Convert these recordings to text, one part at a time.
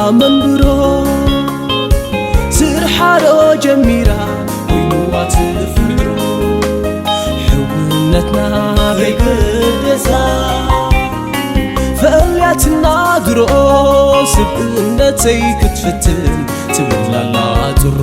ኣመንብሮ ስርሓሮ ጀሚራ ኮይኑዋ ትፍቅሮ ሕውነትና ዘይገደሳ ፈልያትና ድሮ ስብእነተይ ክትፍትን ትብላላ ጥሮ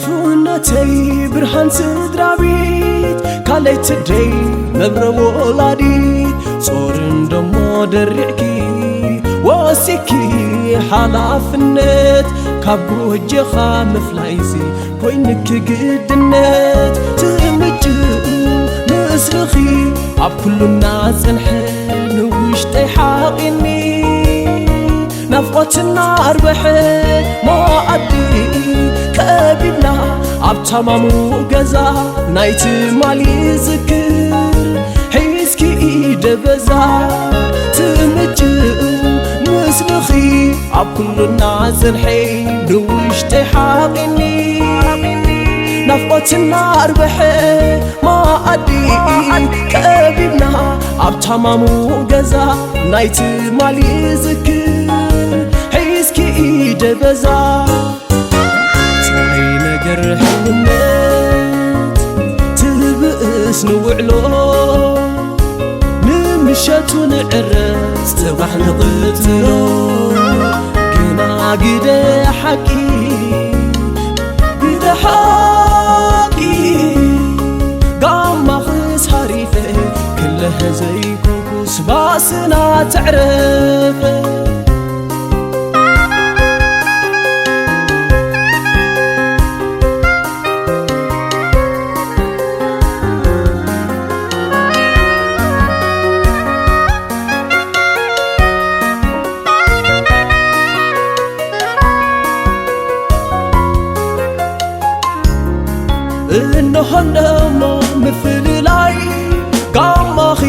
ፍኖተይ ብርሃን ስድራ ቤት ካለይ ትደይ መብረ ወላዲት ጾርን ደሞ ደሪዕኪ ወሲኪ ሓላፍነት ካብ ጎጆኻ ምፍላይሲ ኮይንኪ ግድነት ትምጭእ ምስልኺ ኣብ ኩሉና ጸንሐ ንውሽጠይ ሓቂኒ ናፍቆትና ኣርበሐ መኣዲ ከቢብና ኣብ ታማሙ ገዛ ናይ ትማሊ ዝክር ሒዝኪ ኢደ በዛ ትምጭእ ምስልኺ ኣብ ኩሉና ዘንሐይ ንውሽጠይ ሓቂኒ ናፍቆትና ኣርበሐ መኣዲ ከቢብና ኣብ ታማሙ ገዛ ናይ ትማሊ ዝክር ሒዝኪ ኢደ በዛ ጸይ ነገር ሕውነት ትብእስ ንውዕሎ ንምሸቱ ንዕረ ጽባሕ ንቕጽሎ ግና ግደ ሓቂ ግደ ሓቂ ጋማ ክሳሪፈ ክለሀ ዘይኮንኩስ ባስና ተዕረፈ እንሆ እንደሞ ምፍልላይ ጋማኺ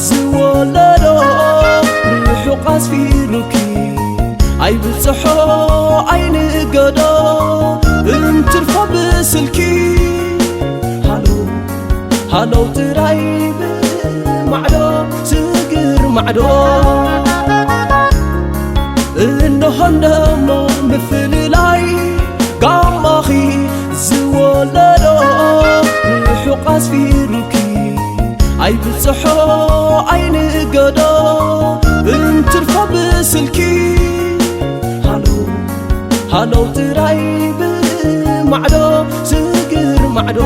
ዝወለዶ ርሑቕ ኣስፊሩኪ ኣይብጽሖ ኣይንገዶ እንትርፎ ብስልኪ ሃሎ ሃሎ ጥራይ ብማዕዶ ስግር ማዕዶ እንሆ እንደሞ ምፍልላይ ጋማኺ ዝወለዶ ርሑቕ ኣስፊሩኪ ኣይብጽሖ ኣይንገዶ እንትርፎ ብስልኪ ሃሎ ሃሎ ጥራይ ብማዕዶ ስግር ማዕዶ